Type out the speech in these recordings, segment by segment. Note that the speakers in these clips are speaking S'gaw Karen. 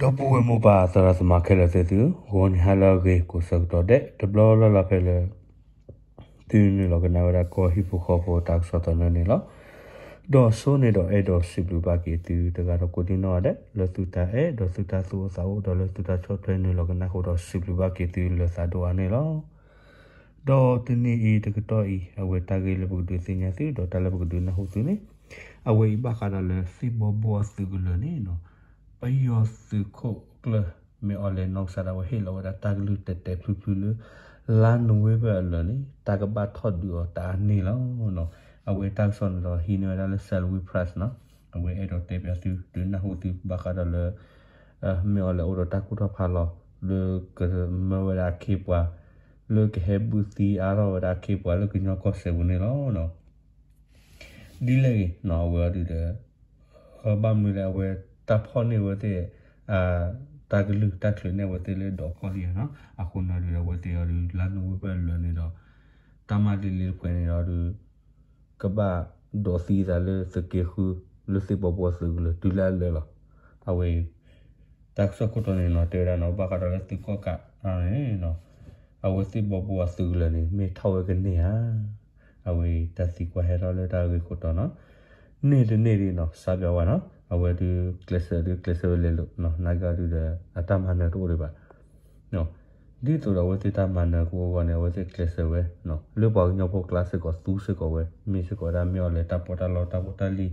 ဒီပုၢ်ဝဲၢ်မိၢ်ပၢ်သရၣ်သမါခဲလၢာ်သ့ၣ်သု, ဂီၤနံၤဟါလၢအဂ့ၤ ကိးဆၢကတီၢ်ဒဲး တဘျီလၢ်လၢ်ဖဲလၢ သုနုာ်လီၤကနၣ်ဝဲဒၣ်ကီၢ်ဟံၣ်ဖိဃီဖိတၢ်ကစီၣ်သနၢၣ်န့ၣ်လီၤ. ဒီးအဆိန့ၣ်ဒီးအဲၣ်ဒိးစံးဘျုးဘၣ်က့ၤသုတဂၤဒီးကိးဒံနီၢ်ဂၤဒဲး လၢသုတၢ်အဲၣ်ဒီးသုတၢ်သူၣ်အိၣ်သးအိၣ်ဒီးလၢသုတၢ်ဆီၣ်ထွဲနုာ်လီၤကနၣ်ဃုာ်ဒီးစံးဘျုးဘၣ်က့ၤသုလၢသးဒိၣ်အါန့ၣ်လီၤ. ဒီးတနံၤအံၤတကတီၢ်အံၤ အဝဲတၢ်ဂ့ၢ်လၢပကဒုးသ့ၣ်ညါသု ဒီးတၢ်လၢပကဒုးနၢ်ဟူသုန့ၣ် အဝဲအံၤဘၣ်ဃးဒီးလၢသ့ၣ်ဘီဘိအသုးကလၢၤန့ၣ်နီၤ, ပယီၤသုးခိၣ်ကျၢၢ် မ့ၢ်အီၤလဲၤနီၢ်ကစၢ်ဒၣ်ဝဲဟ့ၣ်လီၤဝဲဒၣ်တၢ်ကလုၢ်တဲာ်တဲာ်ဖျုးဖျုးလၢ လါနိၣ်ဝ့ဘၢၣ်အလၢာ်န့ၣ် တၢ်ကဘၣ်ထီၣ်ဒုးအီၤတအါန့ၢ်လီၤ. အဝဲတၢ်ကစီၣ်န့ၣ်ဒီးဟံးန့ၢ်ဝဲဒၣ်လၢ Salween Press နီၤ, အဝဲအဲၣ်ဒိးတဲပၠးသု ဒုးနၢ်ဟူသုဘၣ်ဃးဒီးလၢ မ့ၢ်အီၤလဲၤအိၣ်ဒီးတၢ်ကူၣ်ထီၣ်ဖးလီၤ လၢကမၢဝဲဒၣ်အခ့အပှၤ လၢကဟဲဘုးသံအါထီၣ်ဝဲဒၣ်အခ့အပှၤလၢကညီကီၢ်စဲးပူၤန့ၣ်လီၤ. ဒ်လဲၣ်ဂ့ၤနီၤ အဝဲအီၤဒုးဒီး ဘၣ်မနုၤလဲၣ် အဝဲတၢ်ဖီၣ်န့ၢ်ဝဲသ့ၣ် တၢ်ကလုၢ်တၢ်ချုးန့ၢ်အဝဲသ့ၣ်လၢဒီးကီၢ်လံနီၤ, အဃိန့ၣ်ဒုးဒီးအဝဲသ့ၣ်အီၤဒုး လါနိၣ်ဝ့ဘၢၣ်အလၢာ်န့ၣ်ဒီး တၢ်မၤလ့လ့တဖှဲးန့ၣ်ဒီးဒုး ကဘၣ်ဒိးသံအသးလၢသုးက့ဃု လၢသ့ၣ်ဘီဘိအသုးကလၢၤတုၤလၢအလၢာ်လီၤ. အဝဲအံၤ တၢ်ကစီၣ်ခိၣ်တီန့ၣ်နီၤ တဲဝဲဒၣ်နီၤ ဘၣ်ဃးဒီးလၢသုးကီၣ်ကးန့ၣ်နီၤ, အဝဲသ့ၣ်ဘီဘိအသုးကလၢၤန့ၣ် မ့ၢ်ထီၣ်ဝဲကန့ၢ်ဧါ. အဝဲအံၤတၢ်သံကွၢ်ဟဲထီၣ်လၢတၢ်ဂ့ၢ်ခိၣ်တီနီၤ, န့ၢ်တန့ၢ်ဒ်နီၤ စါပၠးဝဲနီၤ, အဝဲဒုးကျဲးစၢးဒုးကျဲးစၢးဝဲလဲၤလိာ် နာ်က့အီၤဒုးဒီး အတၢ်မၤနၢၤတအိၣ်ဒံးဘၣ် ဒ်သိးဒီးအဝဲသ့ၣ်တၢ်မၤနၢၤကအိၣ်အဂီၢ်န့ၣ် အဝဲသ့ၣ်ကျဲးစၢးဝဲ လၢပှၤကညီဖိကျါစ့ၢ်ကီးသူစ့ၢ်ကီးဝဲ မ့ၢ်စ့ၢ်ကီးဝဲဒၣ်မ့ၢ်အီၤလဲၤတၢ်ပီးတၢ်လီတၢ်ဖိတၢ်လံၤ ဒီး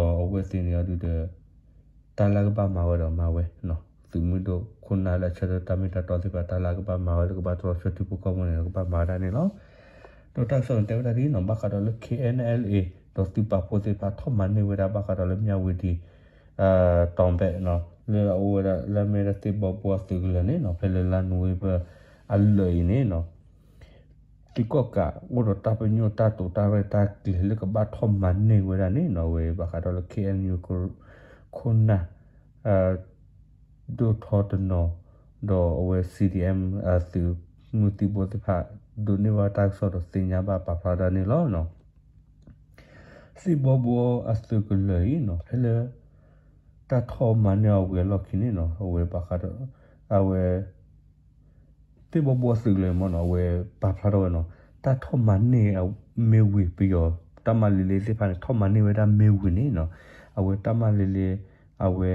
အဝဲသ့ၣ်န့ၣ်အီၤဒုးဒီး တၢ်လၢကဘၣ်မၤဝဲဒီးမၤဝဲ သုးမုၢ်ဒိၣ်ခိၣ်နၢ်လၢအဆၢထၢၣ်တၢ်မ့ၢ်တၢ်တီသ့ၣ်တဖၣ် တၢ်လၢအကဘၣ်မၤဝဲလၢကဘၣ်တြီဆၢထံဖိကီၢ်ဖိန့ၣ် ကဘၣ်မၤဝဲဒၣ်န့ၣ်လီၤ. ဒီးတၢ်ကစီၣ်န့ၣ်တဲဝဲဒၣ်ဒ်နီၤ ဘၣ်ဃးဒီးလၢ K N L A ဒီးသုးပာ်ဖှိၣ်သ့ၣ်တဖၣ်ထီၣ်မၤန့ၢ်ဝဲဒၣ်ဘၣ်ဃးဒီးလၢ မြဝတီ တီၤဘဲးနီၤ လၢအအိၣ်ဝဲဒၣ်လၢအမ့ၢ်ဝဲဒၣ်သ့ၣ်ဘီဘိအသုးကလၢၤန့ၣ်နီၤ ဖဲလၢလါနိၣ်ဝ့ဘၢၣ်အလၢာ်အံၤန့ၣ်နီၤ သုးကီၣ်ကးအိၣ်ဒီးတၢ်ပညိၣ်တၢ်တိာ်တၢ်ရဲၣ်တၢ်ကျဲၤ လၢကဘၣ်ထီၣ်မၤန့ၢ်ဝဲဒၣ်န့ၣ်နီၤ အဝဲဘၣ်ဃးဒီးလၢ K N U ခိၣ်နၢ် ဒိၣ်ထီတနီၤ ဒီးအဝဲ C D M အသုးမုၢ်သံၣ်ဘိသ့ၣ်တဖၣ် ဒိးန့ၢ်ဘၣ်တၢ်ကစီၣ်ဒီးသ့ၣ်ညါဘၣ်ပာ်ဖျါဒၣ်န့ၣ်လီၤ. သ့ၣ်ဘီဘိအသုးကလၢၤအံၤနီၤ ဖဲလၢ တၢ်ထီၣ်မၤန့ၢ်အဝံၤအလီၢ်ခံန့ၣ်နီၤ အဝဲဘၣ်ဃးဒီး အဝဲ သ့ၣ်ဘီဘိအသုးကလၢၤမ့ၢ်နီၤ အဝဲပာ်ဖျါထီၣ်ဝဲနီၤ တၢ်ထီၣ်မၤန့ၢ်မ့ၢ်ဝံၤပယီၤ တၢ်မၤလ့လ့သ့ၣ်တဖၣ်န့ၣ် ထီၣ်မၤန့ၢ်ဝဲဒၣ်မ့ၢ်ဝံၤန့ၣ်နီၤ အဝဲတၢ်မၤလ့လ့ အဝဲ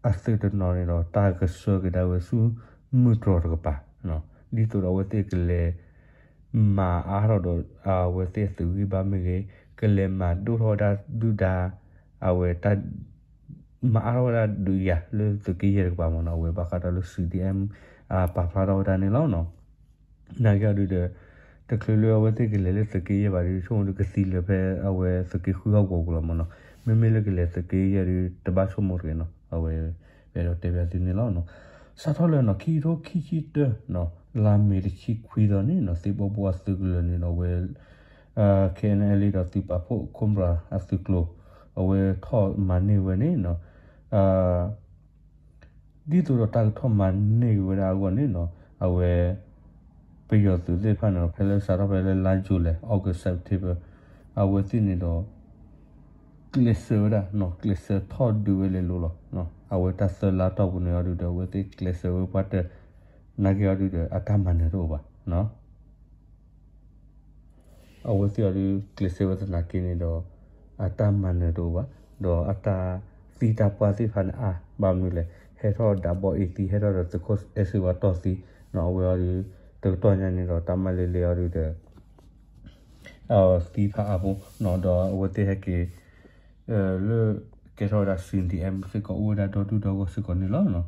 အသုးတနီၤန့ၣ်ဒီး တၢ်ကဆှၢက့ၤဒၣ်ဝဲဆူ မုၢ်တြီၤတကပၤ ဒ်သိးဒီးအဝဲသ့ၣ်ကလဲၤ မၤအါထီၣ်ဒီး အဝဲသ့ၣ်အသုးဂံၢ်ဘါမ့ၢ်ဂ့ၤ ကလဲၤမၤဒိၣ်ထီၣ်ဝဲဒၣ်ဒုၣ်ဒါ အဝဲတၢ် မၤအါထီၣ်ဝဲဒၣ်ဒုးယၤလၢသုးက့ယဲၢ်တကပၤမ့ၢ်နီၤ အဝဲဘၣ်ဃးဒီးလၢ C D M ပာ်ဖျါထီၣ်ဝဲဒၣ်န့ၣ်လီၤ. နာ်က့အီၤဒုးဒီး တချုးလၢအဝဲသ့ၣ်ကလဲၤလၢသုးက့ယဲၢ်ဘၣ်ဒီး ဆိကမိၣ်ဒီးကသံလၢာ်ဖဲအဝဲသုးက့ဃုဟီၣ်ကဝီၤပူၤလီၤမ့ၢ်နီၤ မ့မ့ၢ်လၢကလဲၤသုးက့ယဲၢ်ဒီး တဘၣ်ဆိကမိၣ်တဂ့ၤနီၤ အဝဲ ပအဲၣ်ဒိးတဲဘၣ်သုန့ၣ်လီၤ. စးထီၣ်လၢနီၤ ခံကထိခံဆံတၢ လါမ့ၤတဆံခွံသီန့ၣ်နီၤ သ့ၣ်ဘီဘိအသုးကလၢၤန့ၣ်နီၤ အဝဲ K N L A ဒီးသုးပာ်ဖှိၣ် Cobra အသုးကျိၤ အဝဲထီၣ်မၤန့ၢ်ဝဲန့ၣ်နီၤ ဒ်သိးဒီးတၢ်ကထီၣ်မၤန့ၢ်က့ၤဝဲဒၣ်အဂီၢ်န့ၣ်နီၤ အဝဲ ပယီၤသုးသ့ၣ်တဖၣ်န့ၣ်ဒီး ဖဲလၢစးထီၣ်ဖဲလၢလါ July August September အဝဲသ့ၣ်န့ၣ်ဒီး ကျဲးစၢးဝဲဒၣ် ကျဲးစၢးထီၣ်ဒုးဝဲလဲၤလိၤလီၤ. အဝဲတၢ်သၢလါတီၢ်ပူၤန့ၣ်အီၤဒုးဒီး အဝဲသ့ၣ်ကျဲးစၢးဝဲပှၤတ နာ်က့အီၤဒုးဒီး အတၢ်မၤနၢၤတအိၣ်ဘၣ် အဝဲသ့ၣ်အီၤဒုးကျဲးစၢးဝဲသနာ်က့န့ၣ်ဒီး အတၢ်မၤနၢၤတအိၣ်ဘၣ်, ဒီးအတၢ်သံတၢ်ပှၢ်သ့ၣ်တဖၣ်န့ၣ်အါ, ဘၣ်မနုၤလဲၣ်, ဟဲထီၣ်ဒၣ်ဘီအ့ၣ်သံ, ဟဲထီၣ်ဒီးသုးခိၣ်အဲၣ်စ့ဝါတီၢ်သံ, အဝဲအီၤဒုး တကတီၢ်ညါန့ၣ်ဒီး တၢ်မၤလ့လ့အီၤဒုးဒီး သံဖးအါဖိ, ဒီးအဝဲသ့ၣ်ဟဲက့ၤ လၢကဲထီၣ်ဝဲဒၣ် C D M စ့ၢ်ကီး အိၣ်ဝဲဒၣ်ဒီဒူၣ်ဒီဂီၢ်စ့ၢ်ကီးန့ၣ်လီၤ.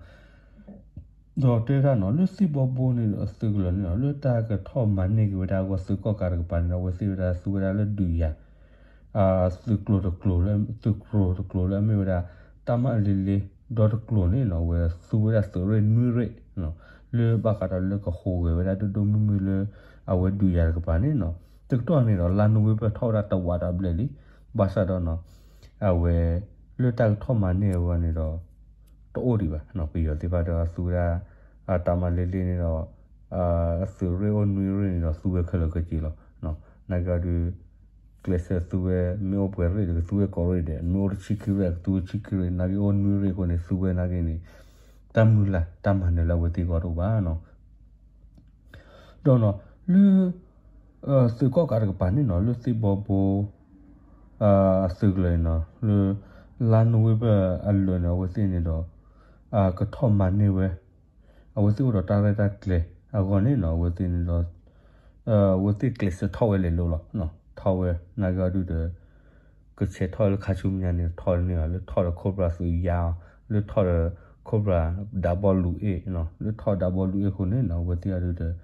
ဒီးတဲဝဲဒၣ်နီၤ လၢသ့ၣ်ဘီဘိန့ၣ်ဒီးသုးကလၢၤန့ၣ်ဒီး လၢတၢ်ကထီၣ်မၤန့ၢ်က့ၤဝဲဒၣ်အဂီၢ် သုးကီၣ်ကးတကပၤန့ၣ်ဒီး အဝဲသ့ၣ်ဝဲဒၣ်သူဝဲဒၣ်လၢဒုးယၤ သုးကျိၤတကျိၤလၢ သုးကျိၤတကျိၤလၢအမ့ၢ်ဝဲဒၣ် တၢ်မၤလ့လ့ဒီတကျိၤန့ၣ်နီၤ အဝဲသူဝဲဒၣ်သုးရ့ၣ်နွံရ့ၣ် လၢဘၣ်ဃးဒီးလၢကဟူးဂဲၤဝဲဒၣ်ဒိၣ်ဒိၣ်မုၢ်မုၢ်လၢ အဝဲဒုးယၤတကပၤန့ၣ်နီၤ တကတီၢ်န့ၣ်ဒီး လါနိၣ်ဝ့ဘၢၣ်ထီၣ်ဝဲဒၣ်တဝးဒီးဘျဲၣ်လံ, ဘၣ်ဆၣ်ဒီးနီၤ အဝဲ လၢတၢ်ကထီၣ်မၤန့ၢ်အဂီၢ်န့ၣ်ဒီး တအိၣ်ဒံးဘၣ်, ပယီၤသ့ၣ်တဖၣ်ဒီးအသူဝဲဒၣ် တၢ်မၤလ့လ့န့ၣ်ဒီး အသုးရ့ၣ်အိၣ်နွံရ့ၣ်န့ၣ်ဒီးသူဝဲခဲလၢာ်ခဲဆ့လီၤ. နာ်က့အီၤဒုး ကျဲးစၢးသူဝဲ မ့ၢ်အိၣ်ပှဲၤရ့ၣ်ဒီး ကသူဝဲကိးရ့ၣ်ဒီး မ့ၢ်အိၣ်တဆံခံရ့ၣ် ကသူဝဲဆံခံရ့ၣ် နာ်က့အိၣ်နွံရ့ၣ်အဃိန့ၣ် သူဝဲနာ်က့န့ၣ် တၢ်မုၢ်လၢ်တၢ်မၤနၢၤလၢအဝဲသ့ၣ်အဂီၢ်တအိၣ်ဘၣ်နီၤ. ဒီးနီၤ လၢ သုးကီၣ်ကးတကပၤန့ၣ်နီၤ လၢသ့ၣ်ဘီဘိ အသုးကလၢၤန့ၣ်နီၤ လၢ လါနိၣ်ဝ့ဘၢၣ်အလၢာ်န့ၣ် အဝဲသ့ၣ်န့ၣ်ဒီး ကထီၣ်မၤန့ၢ်ဝဲ အဝဲသ့ၣ်အိၣ်ဒီးတၢ်ရဲၣ်တၢ်ကျဲၤအဂီၢ်န့ၣ်နီၤ အဝဲသ့ၣ်န့ၣ်ဒီး အဝဲသ့ၣ်ကျဲးစၢးထီၣ်ဝဲလဲၤလိၤလီၤ. ထီၣ်ဝဲ နာ်က့အီၤဒုဒီး ကဆဲးထီၣ်လၢခါဆူမဲာ်ညါန့ၣ် ထီၣ်န့ၢ်အီၤ လၢထီၣ်ဒီး Cobra သုးယါအီၤ လၢထီၣ်ဒီး Cobra ဒးဘီလူၤအ့ၣ် လၢထီၣ်ဒးဘီလူၤအ့ၣ်အဃိန့ၣ်နီၤ အဝဲသ့ၣ်အီၤဒုဒီး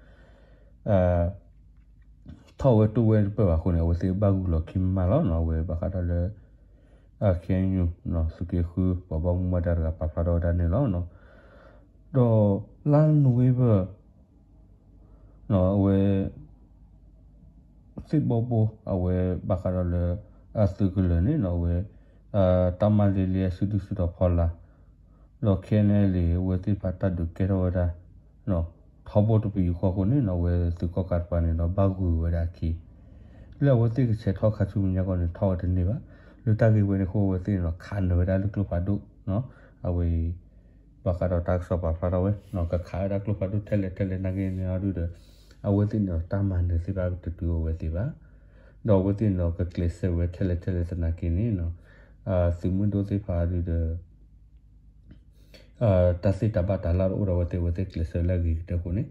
ထီၣ်ဝဲတအိၣ်ဝဲတပၢၢ်ဘၣ်အဃိန့ၣ် အဝဲသ့ၣ်ဘၣ်ဂုာ်လီၤခံမးလီၤနီၤ အဝဲဘၣ်ဃးဒီးလၢ KNU သုးက့ဃု ပှၤဘၣ်မူဘၣ်ဒါတဂၤပာ်ဖျါထီၣ်ဝဲဒၣ်န့ၣ်လီၤ. ဒီးလါနိၣ်ဝ့ဘၢၣ် အဝဲ သ့ၣ်ဘီဘိ အဝဲဘၣ်ဃးဒီးလၢ အသုးကလၢၤန့ၣ်နီၤ အဝဲ တၢ်မၤလ့လ့အစုဒုၣ်စုတီၤဖီလာ် ဒီး KNLA အဝဲသ့ၣ်တဖၣ်တၢ်ဒုးကဲထီၣ်ဝဲဒၣ် ထီဘိတပယူာ်ဃီအဃိန့ၣ်နီၤ အဝဲသုးကီၣ်ကးတကပၤန့ၣ်ဒီး ဘၣ်ဂုာ်ဝဲဒၣ်အခံ လၢအဝဲသ့ၣ်ကဆဲးထီၣ်ခါဆူမဲာ်ညါအဂီၢ်န့ၣ် ထီၣ်ဝဲတန့ၢ်ဘၣ်. လၢတၢ်ဂ့ၢ်ဝဲန့ၣ်အဃိ အဝဲသ့ၣ်န့ၣ်ဒီး ခးနၢၤဝဲဒၣ်လၢကျိဖးဒိၣ်နီၤ အဝဲအံၤ ဘၣ်ဃးဒီးတၢ်ကစီၣ်ပာ်ဖျါထီၣ်ဝဲ ကခးဝဲဒၣ်ကျိဖးဒိၣ်ထဲလဲၣ်ထဲလဲၣ်နာ်က့န့ၣ်အီၤဒုဒီး အဝဲသ့ၣ်န့ၣ်ဒီး တၢ်မၤနၢၤသ့ၣ်တဖၣ်ကတတုၤအိၣ်ဝဲသ့ၣ်ဘၣ်. ဒီးအဝဲသ့ၣ်န့ၣ်ဒီး ကကျဲးစၢးဝဲထဲလဲၣ်ထဲလဲၣ်သနာ်က့န့ၣ် သုးမုၢ်ဒိၣ်သ့ၣ်တဖၣ်အီၤဒုဒီး တၢ်သ့တၢ်ဘၣ်တၢ်လၢ်တအိၣ်ဒီးအဝဲသ့ၣ် အဝဲသ့ၣ်ကျဲးစၢးလၢအဂ့ၤကတၢၢ်အဃိန့ၣ်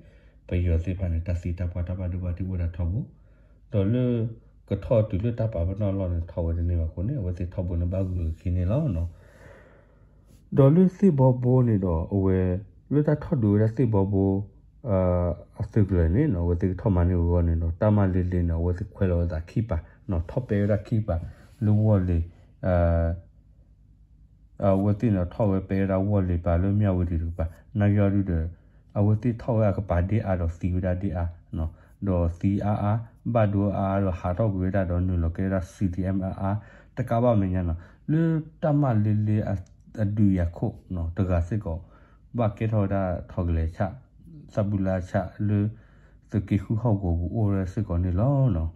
ပယီၤသ့ၣ်တဖၣ်န့ၣ် တၢ်သံတၢ်ပှၢ်တၢ်ဘၣ်ဒိဘၣ်ထံးအိၣ်ဝဲဒၣ်ထီဘိ ဒီးလၢ ကထီၣ်တုၤလၢတၢ်ပာ်ပနီၣ်အလီၢ်န့ၣ် ထီၣ်ဝဲတန့ၢ်ဘၣ်အဃိန့ၣ် အဝဲသ့ၣ်ထီဘိန့ၣ်ဘၣ်ဂုာ်အခံန့ၣ်လီၤ. ဒီးလၢသ့ၣ်ဘီဘိန့ၣ်ဒီး အဝဲ လၢတၢ်ထီၣ်ဒုးဝဲဒၣ်သ့ၣ်ဘီဘိ အသုးကလၢၤန့ၣ်နီၤ အဝဲသ့ၣ်ကထီၣ်မၤန့ၢ်အဂီၢ်န့ၣ်ဒီး တၢ်မၤလ့လ့န့ၣ် အဝဲသ့ၣ်ခွဲးလီၤဝဲသးခံပၤ ထီၣ်ပဲဝဲဒၣ်ခံပၤ လၢဝီၢ်လ့ၤ အဝဲသ့ၣ်န့ၣ်ထီၣ်ဝဲပဲဝဲဒၣ်ဝီၢ်လ့ၤပၤလၢမၠၣ်ဝတံၤတကပၤ နာ်က့အီၤဒုဒီး အဝဲသ့ၣ်ထီၣ်ဝဲအကပၤဒ့အါဒီးသံဝဲဒၣ်ဒ့အါ ဒီးသံအါအါ ဘၣ်ဒိအါအါဒီးဟးထီၣ်ကွံာ်ဝဲဒၣ်ဒီးနုာ်လီၤကဲဝဲဒၣ် C D M အါအါ တကးဘၣ်မဲာ်ညါနီၤ လၢတၢ်မၤလ့လ့အဒုးယၤခိၣ်တဂၤစ့ၢ်ကီး ဘၣ်ကဲထီၣ်ဝဲဒၣ်ထီၣ်ကလဲၤဆၣ် သးဘူးလါဆၣ်လၢ သုးက့ဃုဟီၣ်ကဝီၤပူၤအိၣ်ဝဲစ့ၢ်ကီးန့ၣ်လီၤ.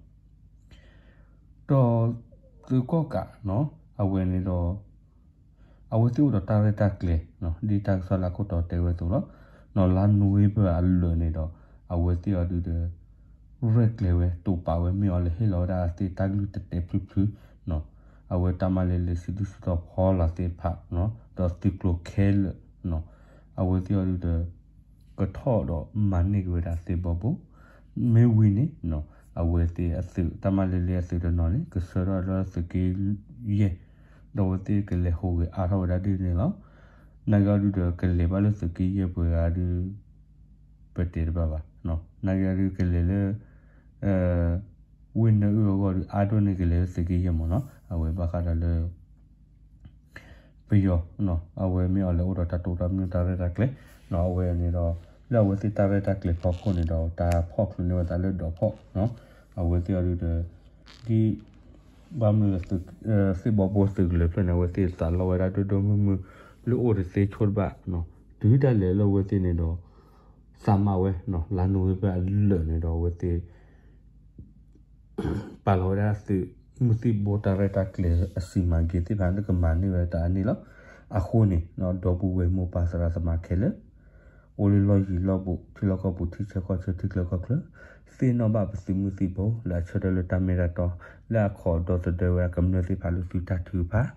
ဒီးသုးကီၣ်ကးနီၤ အဝဲန့ၣ်ဒီး အဝဲသ့ၣ်အိၣ်ဒီးတၢ်ရဲၣ်တၢ်ကျဲၤ ဒ်တၢ်ကစီၣ်လၢအခိၣ်တီတဲဝဲအသိးလီၤ. နီၢ်လါနိၣ်ဝ့ဘၢၣ်အလၢာ်န့ၣ်ဒီး အဝဲသ့ၣ်အီၤဒုဒီး ရဲၣ်ကျဲၤဝဲတိာ်ပာ်ဝဲမ့ၢ်အီၤလဲၤဟ့ၣ်လီၤဝဲဒၣ်အသ့ၣ်တၢ်ကလုၢ်တဲာ်တဲာ်ဖျုးဖျုး အဝဲတၢ်မၤလ့လ့စုဒုၣ်စုတီၤဖီလာ်သ့ၣ်တဖၣ် ဒီးသုးကျိၤခဲလၢာ် အဝဲသ့ၣ်အီၤဒုဒီး ကထီၣ်ဒီးမၤန့ၢ်က့ၤဝဲဒၣ်သ့ၣ်ဘီဘိ မ့ၢ်ဝံၤန့ၣ် အဝဲသ့ၣ်အသုးတၢ်မၤလ့လ့အသုးတနီၤန့ၣ် ကဆှၢထီၣ်လၢသုးက့ယဲၢ် ဒီးအဝဲသ့ၣ်ကလဲၤဟူးဂဲၤအါထီၣ်ဝဲဒၣ်ဒ်န့ၣ်လီၤ. နာ်က့အီၤဒုဒီး ကလဲၤဘၣ်လၢသုးက့ယဲၢ်ပှဲၤဂၤဒု ပတဲတဘၣ်ဘၣ်. နာ်က့အီၤဒုကလဲၤလၢ ဝ့ၢ်နၢအုၣ်အဂီၢ်ဒု အါဒိၣ်န့ၣ်ကလဲၤလၢသုးက့ယဲၢ်မ့ၢ်နီၤ အဝဲဘၣ်ဃးဒီးလၢ ပယီၤ အဝဲမ့ၢ်အီၤလဲၤအိၣ်ဒီးတၢ်တိာ်တၢ်မုၢ်တၢ်ရဲၣ်တၢ်ကျဲၤ အဝဲန့ၣ်ဒီး လၢအဝဲသ့ၣ်တၢ်ရဲၣ်တၢ်ကျဲၤဖီခိၣ်န့ၣ်ဒီး တၢ်ဖီၣ်ချုးန့ၢ်ဝဲသးလၢဒီးဖီၣ် အဝဲသ့ၣ်အီၤဒုဒီး ဒ် ဘၣ်မနုၤလဲၣ် သ့ၣ်ဘီဘိသုးကလၢၤဖျၢၣ်န့ၣ် အဝဲသ့ၣ်သးလီဝဲဒၣ်ဒိၣ်ဒိၣ်မုၢ်မုၢ် လၢအိၣ်တသ့ဆိတဘၣ် တုၤဒၣ်လဲာ်လၢအဝဲသ့ၣ်န့ၣ်ဒီး သးမးဝဲ လါနိၣ်ဝ့ဘၢၣ်အလၢာ်န့ၣ်ဒီး အဝဲသ့ၣ် ပာ်လီၤဝဲဒၣ်သုးမုၢ်သံၣ်ဘိတၢ်ရဲၣ်တၢ်ကျဲၤအစီမံကိန်းသ့ၣ်တဖၣ်လၢကမၤန့ၢ်ဝဲတၢ်အါန့ၣ်လီၤ. အဃိန့ၣ် ဒီပုၢ်ဝဲၢ်မိၢ်ပၢ်သရၣ်သမါခဲလၢာ် အိၣ်လၢလီၢ်ယံၤလီၢ်ဘူး ထံလီၢ်ကီၢ်ပူၤ ထံဆၢကီၢ်ဆၢ ထံချၢကီၢ်ချၢ သ့ၣ်နီၣ်ဘၣ်ပသုးမုၢ်သံၣ်ဘိ လၢအဆၢထၢၣ်လၢတၢ်မ့ၢ်တၢ်တီ လၢအခီၣ်ဒီသဒၢဝဲအကမျၢၢ်သ့ၣ်တဖၣ်လၢသုတၢ်ထုကဖၣ်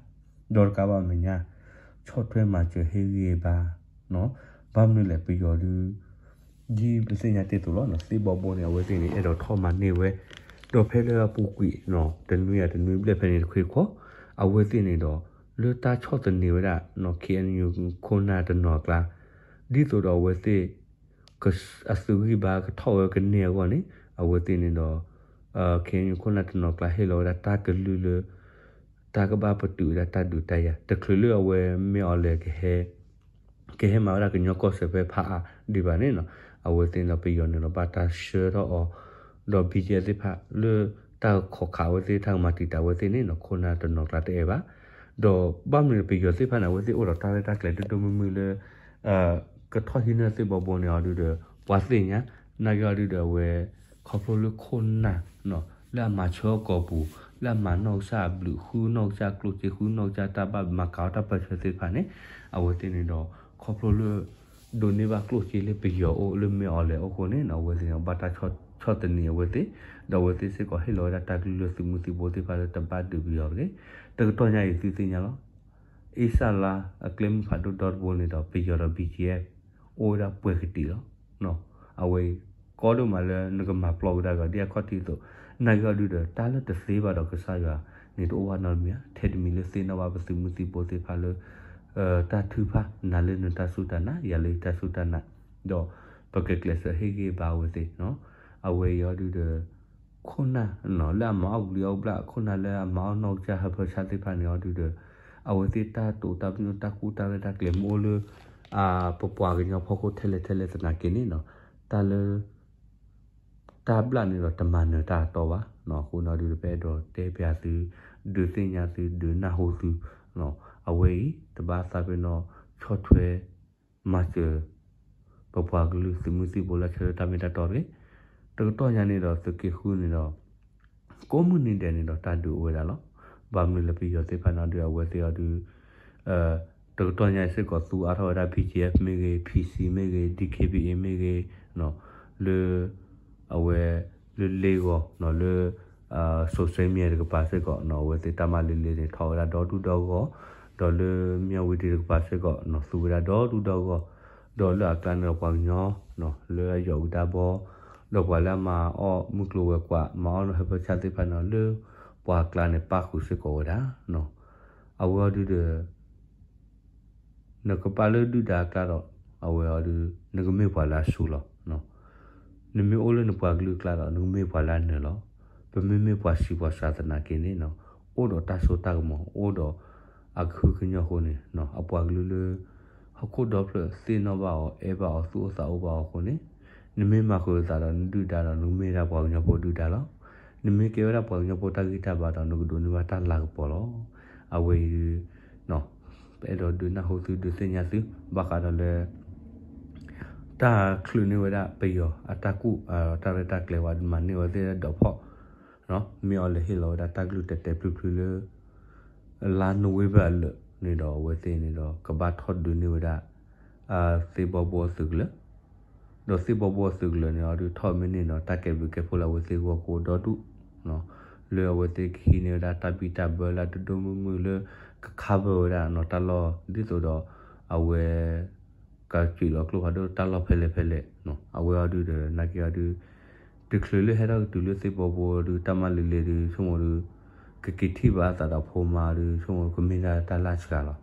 ဒီးတကးဘၣ်မဲာ်ညါ ဆီၣ်ထွဲမၤစၢၤဟ့ၣ်ဂံၢ်ဘါ ဘၣ်မနုၤလဲၣ် ပယီၤဒု ဒ်ပသ့ၣ်ညါတ့ၢ်အသိးလီၤ သ့ၣ်ဘီဘိန့ၣ် အဝဲသ့ၣ်န့ၣ် အဲၣ်ဒိးထီၣ်မၤန့ၢ်ဝဲ ဒီးဖဲလၢအပူၤကွံာ် တနွံအတနွံဘျဲၣ်ဖဲန့ၣ်တခွ့ခီ အဝဲသ့ၣ်န့ၣ်ဒီး လၢတၢ်ဆီၣ်သနံးဝဲဒၣ် KNU ခိၣ်နၢ်တနီၤအကျါ ဒ်သိးဒီးအဝဲသ့ၣ် အသုးဂံၢ်ဘါကထီၣ်ဝဲကန့ၢ်အဂီၢ်န့ၣ် အဝဲသ့ၣ်န့ၣ်ဒီး KNU ခိၣ်နၢ်တနီၤအကျါဟ့ၣ်လီၤဝဲဒၣ်တၢ်ကလုၢ်လၢ တၢ်ကဘၣ်ပတုာ်ဝဲဒၣ်တၢ်ဒုးတၢ်ယၤ တချုးလၢအဝဲမ့ၢ်အီၤလဲၤ ကဟဲမၤဝဲဒၣ်ကညီကီၢ်စဲၣ်ဖဲဖးအါဒံးဘၣ်န့ၣ်နီၤ အဝဲသ့ၣ်န့ၣ်ဒီးပယီၤန့ၣ်ဒီးဘၣ်တၢ်ဆှၢထီၣ်အီၤ ဒီး BGF သ့ၣ်တဖၣ်လၢတၢ်ကခိးခးအဝဲသ့ၣ် တၢ်ကမၤတံာ်တာ်အဝဲသ့ၣ်န့ၣ်နီၤ ခိၣ်နၢ်တနီၤကျါတအဲၣ်ဘၣ် ဒီးဘၣ်မနုၤပယီၤသ့ၣ်တဖၣ်န့ၣ် အဝဲသ့ၣ်အိၣ်ဒီးတၢ်ရဲၣ်တၢ်ကျဲၤဒိၣ်ဒိၣ်မုၢ်မုၢ်လၢ ကထီၣ်ဟံးန့ၢ်သ့ၣ်ဘီဘိန့ၣ်အီၤဒုဒီး ပှၤသ့ၣ်ညါ နာ်က့အီၤဒုဒီးအဝဲ ခီဖျိလၢခိၣ်နၢ် လၢအမၤဆၢအီၤကိာ်ပူၤ လၢအမၤနီၢ်ကစၢ်အဘျုး ဃုနီၢ်ကစၢ်ကျိၣ်စ့ ဃုနီၢ်ကစၢ်တၢ်ဘၣ်မၤကၤအီၣ်တၢ်ပၢၢ်ဆၢသ့ၣ်တဖၣ်န့ၣ် အဝဲသ့ၣ်န့ၣ်ဒီး ခီဖျိလၢ ဒိးန့ၢ်ဘၣ်ကျိၣ်စ့လၢပယီၤအိၣ် လၢမ့ၢ်အီၤလဲၤအိၣ်အဃိန့ၣ် အဝဲသ့ၣ်န့ၣ် ဘၣ်တၢ်ဆီၣ်သနံးအဝဲသ့ၣ်, ဒီးအဝဲသ့ၣ်စ့ၢ်ကီးဟ့ၣ်လီၤဝဲဒၣ်တၢ်ကလုၢ်လၢသုးမုၢ်သံၣ်ဘိသ့ၣ်တဖၣ်လၢတဘၣ်ဒုးပယီၤတဂ့ၤ. တကတီၢ်ညါအံၤသုသ့ၣ်ညါလီၤ. အ့စၢ်လါအကျဲမုၢ်ဖးဒိၣ်ဒီတဘိန့ၣ်ဒီး ပယီၤဒီး ဘံၣ်ကၠံၣ်အဲၣ် အိၣ်ဝဲဒၣ်ပှဲၤကတံာ်လီၤ. အဝဲအံၤ ကီဒိၣ်မးလၢနကမၤပျီကဒါက့ၤ ဒ်အခီၣ်ထံးအသိး, နာ်က့အီၤဒုဒီး တၢ်လၢတသ့ဘၣ်ဒီးကစၢ်ယွၤန့ၣ် တအိၣ်ဘၣ်နီတမံၤဧါ. ထဲတမံၤလၢသ့ၣ်နီၣ်ဘၣ်ပသုးမုၢ်သံၣ်ဘိသ့ၣ်တဖၣ်လၢ တၢ်ထုကဖၣ် နၤလၢနတၢ်စူၢ်တၢ်နာ် ယၤလၢယတၢ်စူၢ်တၢ်နာ်, ဒီးပကကျဲးစၢးဟ့ၣ်ဂံၢ်ဘါအဝဲသ့ၣ်, အဝဲအံၤအီၤဒုဒီး ခိၣ်နၢ်လၢအမၤအီၣ်ဘျံးအီၣ်ဘျၣ် ခိၣ်နၢ်လၢအမၤအီၣ်နီၢ်ကစၢ်ဟၢဖၢဆၣ်သ့ၣ်တဖၣ်န့ၣ်အီၤဒုဒီး အဝဲသ့ၣ်တၢ်တိာ်တၢ်ပညိၣ်တၢ်ကူၣ်တၢ်ရဲၣ်တၢ်ကျဲၤမ့ၢ်အိၣ်လၢ ပပှၤကညီဖီခိၣ်ထဲလဲၣ်ထဲလဲၣ်သနာ်က့န့ၣ် တၢ်လၢ တၢ်ဘျၣ်န့ၣ်ဒီးတမၤနၢၤတၢ်အတီဘၣ်. အဃိန့ၣ်အီၤဒုဒီး ပအဲၣ်ဒိးတဲပျးသု ဒုးသ့ၣ်ညါသု ဒုးနၢ်ဟူသု, အဝဲအံၤ တဘၣ်သးပ့ၤနီၣ်ဆီၣ်ထွဲ မၤစၢၤ ပပှၤကလုာ်သုးမုၢ်သံၣ်ဘိလၢဆၢထၢၣ်တၢ်မ့ၢ်တၢ်တီတဂ့ၤ. တကတီၢ်ညါန့ၣ်ဒီး သုးက့ဃုန့ၣ်ဒီး ကိးမုၢ်နံၤဒဲးန့ၣ်ဒီးတၢ်ဒုးအိၣ်ဝဲဒၣ်လီၤ. ဘၣ်မနုၤလၢပယီၤသ့ၣ်တဖၣ်န့ၣ်အီၤဒု အဝဲသ့ၣ်အီၤဒု တကတီၢ်ညါစ့ၢ်ကီးသူအါထီၣ်ဝဲဒၣ် ဘံၣ်ကၠံၣ်အဲၣ် မ့ၢ်ဂ့ၤ ဖံၣ်စံၣ် မ့ၢ်ဂ့ၤ ဒံၣ်ခ့ဘံၣ်အ့ၣ် မ့ၢ်ဂ့ၤ လၢ အဝဲ လၢလ့ဂီၤ လၢ social media တကပၤစ့ၢ်ကီး အဝဲသ့ၣ်တၢ်မၤလ့လ့န့ၣ် ထီၣ်ဝဲဒၣ်ဒီဒူၣ်ဒီဂီၢ်, ဒီးလၢမၠၣ်ဝတံၤတကပၤစ့ၢ်ကီး သူဝဲဒၣ်ဒီဒူၣ်ဒီဂီၢ်, ဒီးလၢအကျါန့ၣ်ဒီးပှၤကညီ လၢအယီၤအူဒါဘီ ဒီးပှၤလၢအမၤအီၣ်မုၢ်ကျိၤဝဲၤကွာ် မၤအီၣ်နီၢ်ဟၢဖၢဆၣ်သ့ၣ်တဖၣ်န့ၣ် လၢပှၤကျါန့ၣ်ပၣ်ဃုာ်စ့ၢ်ကီးဝဲဒၣ်. အဝဲအီၤဒုဒီး နကပာ်လၢဒုၣ်ဒါအကျါဒီး အဝဲအီၤဒု နကမ့ၢ်ပှၤလၢအဆူၣ်လီၤ. နမ့ၢ်အိၣ်လၢနပှၤကလုာ်အကျါဒီး နကမ့ၢ်ပှၤလၢအနၢၤလီၤ. ပမ့မ့ၢ်ပှၤစံးပှၤစှၤသနာ်က့န့ၣ် အိၣ်ဒီးတၢ်စိတၢ်ကမီၤ အိၣ်ဒီးအကဟုကညီၢ်အဃိန့ၣ် အပှၤကလုာ်လၢ ဟီၣ်ခိၣ်ဒီဖျၢၣ်သ့ၣ်နီၣ်ဘၣ်အီၤ အဲၣ်ဘၣ်အီၤ သူၣ်အိၣ်သးအိၣ်ဘၣ်အီၤအဃိန့ၣ် နမ့ၢ်မၤဃုာ်အသးဒီးနဒုၣ်ဒါဒီး နကမ့ၢ်ဒၣ်ပှၤကညီဖိဒုၣ်ဒါလီၤ. နမ့ၢ်ကဲဝဲဒၣ်ပှၤကညီဖိတၢ်ဂံၢ်တၢ်ဘါဒီး နကဒိးန့ၢ်ဘၣ်တၢ်လၤကပီၤလီၤ. အဝဲအံၤ ပအဲၣ်ဒိးဒုးနၢ်ဟူသုဒုးသ့ၣ်ညါသု ဘၣ်ဃးဒီးလၢ တၢ်ချုးန့ၢ်ဝဲဒၣ်ပယီၤအတၢ်ကူၣ် တၢ်ရဲၣ်တၢ်ကျဲၤဝဲ မၤန့ၢ်ဝဲသ့ၣ်ဒီးဖီၣ် မ့ၢ်အီၤလဲၤဟ့ၣ်လီၤဝဲဒၣ်တၢ်ကလုၢ်တဲာ်တဲာ်ဖျုးဖျုးလၢ လါနိၣ်ဝ့ဘၢၣ်အလၢာ်န့ၣ်ဒီး အဝဲသ့ၣ်န့ၣ်ဒီး ကဘၣ်ထီၣ်ဒုးန့ၢ်ဝဲဒၣ် သ့ၣ်ဘီဘိအသုးကလၢၤ ဒီးသ့ၣ်ဘီဘိအသုးကလၢၤန့ၣ်အီၤဒုးထီၣ်မ့ၢ်န့ၢ်ဒီး တၢ်ကဲဘျုးကဲဖှိၣ်လၢအဝဲသ့ၣ်ဂီၢ်ကအိၣ်ဒီဒူၣ် လၢအဝဲသ့ၣ်ကဟံးန့ၢ်ဝဲဒၣ်တၢ်ဘံၣ်တၢ်ဘၢလၢအဒိၣ်ဒိၣ်မုၢ်မုၢ်လၢ က cover ဝဲဒၣ်နီၤ တၢ်လီၢ် ဒ်သိးဒီး အဝဲ ကစံးလီၤကျိဖးဒိၣ်တၢ်လီၢ်ဖဲလဲၣ်ဖဲလဲၣ် အဝဲအီၤဒုးဒီး နာ်က့အီၤဒုး တချုးလၢဟဲထီၣ်ကတုၤလၢသ့ၣ်ဘီဘိဒုး တၢ်မၤလ့လ့ဒုး ဆိကမိၣ်ဒုး ကက့ၤထံၣ်ဘၣ်အသးဒီးဖိမါဒုး ဆိကမိၣ်ကမ့ၢ်ဒၣ်တၢ်လၢ်စှၤလီၤ.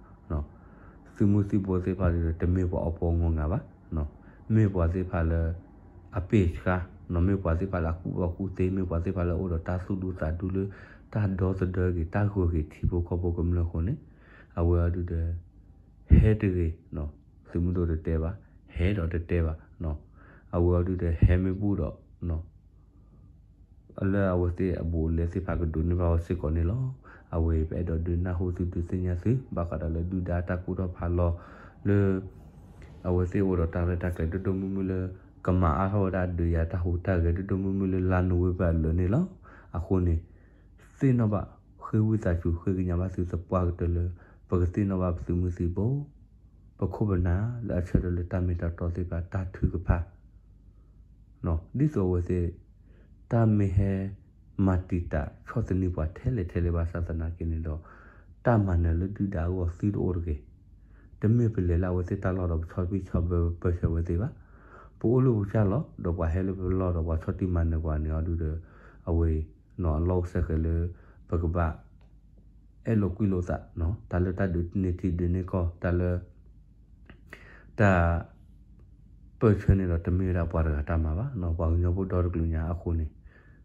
သုးမုၢ်သံၣ်ဘိသ့ၣ်တဖၣ်ဒုး တမ့ၢ်ပှၤအီၣ်ပီအီငီၢ်ငါဘၣ်. မ့ၢ်ပှၤသ့ၣ်တဖၣ်လၢ အပ့ၢ်ဆှါ, မ့ၢ်ပှၤသ့ၣ်တဖၣ်လၢအကူၣ်ဘၣ်ကူၣ်သ့, မ့ၢ်ပှၤသ့ၣ်တဖၣ်လၢအအိၣ်ဒီးတၢ်သူၣ်ဒူသးဒူလၢ တၢ်ဒီသဒၢက့ၤ တၢ်ဂၢၢ်က့ၤထံဖိကီၢ်ဖိကမျၢၢ်အဃိန့ၣ်, အဝဲအီၤဒုးဒီး ဟဲတဂ့ၤ, သုးမုၢ်ဒိၣ်တတဲဘၣ်, ဟဲဒီးတတဲဘၣ်, အဝဲအီၤဒုးဒီးဟဲမ့ၢ်ဘူၣ်ဒီး လၢအဝဲသ့ၣ်အဘူးအလဲသ့ၣ်တဖၣ်ကဒိးန့ၢ်ဘၣ်ဝဲစ့ၢ်ကီးန့ၣ်လီၤ. အဝဲအံၤပအဲၣ်ဒိးဒုးနၢ်ဟူသုဒုးသ့ၣ်ညါသု ဘၣ်ဃးဒီးလၢဒုၣ်ဒါတၢ်ကူၣ်ထီၣ်ဖးလီၤလၢ အဝဲသ့ၣ်အိၣ်ဒီးတၢ်ရဲၣ်တၢ်ကျဲၤဒိၣ်ဒိၣ်မုၢ်မုၢ်လၢ ကမၤအါထီၣ်ဝဲဒၣ်ဒုးယၤတၢ်ဟူးတၢ်ဂဲၤဒိၣ်ဒိၣ်မုၢ်မုၢ်လၢလါနိၣ်ဝ့ဘၢၣ်အလၢာ်န့ၣ်လီၤ. အဃိန့ၣ် သ့ၣ်နီၣ်ဘၣ် ဃ့ဝံသးစူၤ ဃ့ကညးဘၣ်သုသပှၢ်ကတၢၢ်လၢ ပကသ့ၣ်နီၣ်ဘၣ်ပသုးမုၢ်သံၣ်ဘိ ပခိၣ်ပနၢ်လၢအဆၢထၢၣ်လၢတၢ်မ့ၢ်တၢ်တီသ့ၣ်တဖၣ် တၢ်ထုကဖၣ် ဒ်သိးအဝဲသ့ၣ် တၢ်မ့ၢ်ဟဲမၤတံာ်တာ်ဆီၣ်သနံးပှၤထဲလဲၣ်ထဲလဲၣ်ဘၣ်ဆၣ်သနာ်က့န့ၣ်ဒီး တၢ်မၤနၢၤလၢဒုၣ်ဒါအဂီၢ်သုတအိၣ်တဂ့ၤ. တမ့ၢ်ပလဲၤလၢအဝဲသ့ၣ်တၢ်လီၢ်ဒီးပဆီၣ်ဘံၣ်ဆီၣ်ဘၢပၢဆှၢဝဲသ့ၣ်ဘၣ်. ပအိၣ်လၢပကစၢ်လီၢ်ဒီးပှၤဟဲလၢပလီၢ်ဒီးပှၤဆီၣ်တံၢ်မၤနၢၤပှၤန့ၣ်အီၤဒုးဒီး အဝဲအံၤ အလီၢ်အိၣ်စဲဃဲၤလၢ ပကဘၣ် အဲၣ်လိာ်ကွံလိာ်သး တၢ်လၢတၢ်ဒုးန့ၢ်ထံဒုးန့ၢ်ကီၢ် တၢ်လၢ တၢ် ပၢၢ်ဆၢန့ၣ်ဒီးတမ့ၢ်ဝဲဒၣ်ပှၤတဂၤတၢ်မၤဘၣ်, ပှၤကညီဖိဒီတကလုာ်ညါအဃိန့ၣ်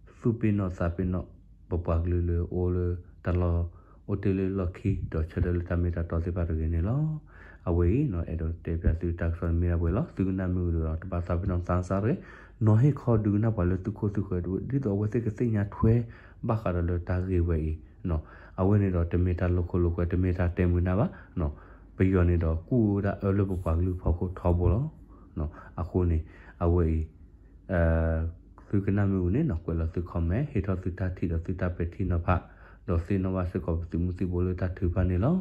သူၣ်ပ့ၢ်နီၣ်သးပ့ၢ်နီၣ် ပပှၤကလုာ်လၢအိၣ်လၢတၢ်လီၢ် အိၣ်တ့ၢ်လၢလီၢ်ခံ ဒီးဆၢထၢၣ်လၢတၢ်မ့ၢ်တၢ်တီသ့ၣ်တဖၣ်တဂ့ၤန့ၣ်လီၤ. အဝဲအံၤ အဲၣ်ဒိးတဲပျးသုတၢ်ကစီၣ်န့ၣ်မ့ၢ်ဒၣ်ပှဲၤလီၤ. သုကနၣ်မ့ၢ်ဝံၤဒီး တဘၣ်သးပ့ၤနီၣ်သးစၢ်တဂ့ၤ, နီၤဟ့ၣ်ခီဒုးကနၣ်ပှၤလၢသုခိၣ်သုဃၢၤ ဒ်သိးအဝဲသ့ၣ်ကသ့ၣ်ညါထွဲ ဘၣ်ဃးဒီးလၢတၢ်ဂ့ၢ်ဝဲအံၤ အဝဲန့ၣ်ဒီးတမ့ၢ်တၢ်လိာ်ခိၣ်လိာ်ကွဲ တမ့ၢ်တၢ်တဲမုာ်နၢ်ဘၣ်. ပယီၤန့ၣ်ဒီးကူၣ်ဝဲဒၣ်အၢလၢပပှၤကလုာ်ဖီခိၣ်ထီဘိလီၤ. အဃိန့ၣ် အဝဲအံၤ သုကနၣ်မ့ၢ်ဝံၤန့ၣ် ကွဲးလီၤသု comment ဟ့ၣ်ထီၣ်သုတၢ်ထံၣ်ဒီးသုတၢ်ပဲာ်ထံနီၤဖး ဒီးသ့ၣ်နီၣ်ဘၣ်စ့ၢ်ကီးပသုးမုၢ်သံၣ်ဘိလၢတၢ်ထုကဖၣ်န့ၣ်လီၤ.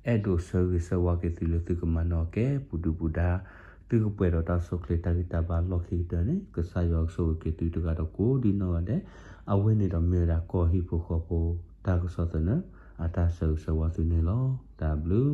အဲၣ်ဒိးဆၢဂ့ၤဆၢဝါက့ၤသုလၢသုကမၤနၢၤကဲ ပူၤဒုၣ်ပူၤဒါ သုကပှဲၤဒီးတၢ်ဆိၣ်ချ့တၢ်ဂံၢ်တၢ်ဘါလီၢ်ခံကတၢၢ်န့ၣ် ကစၢ်ယွၤကဆိၣ်ဂ့ၤက့ၤသုတဂၤဒီးကိးဒံနီၢ်ဂၤဒဲး, အဝဲန့ၣ်ဒီးမ့ၢ်ဝဲဒၣ်ကီၢ်ဟံၣ်ဖိဃီဖိ တၢ်ကစီၣ်သနၢၣ် အတၢ်ဆၢဂ့ၤဆၢဝါသုန့ၣ်လီၤ. တၢ်ဘျုး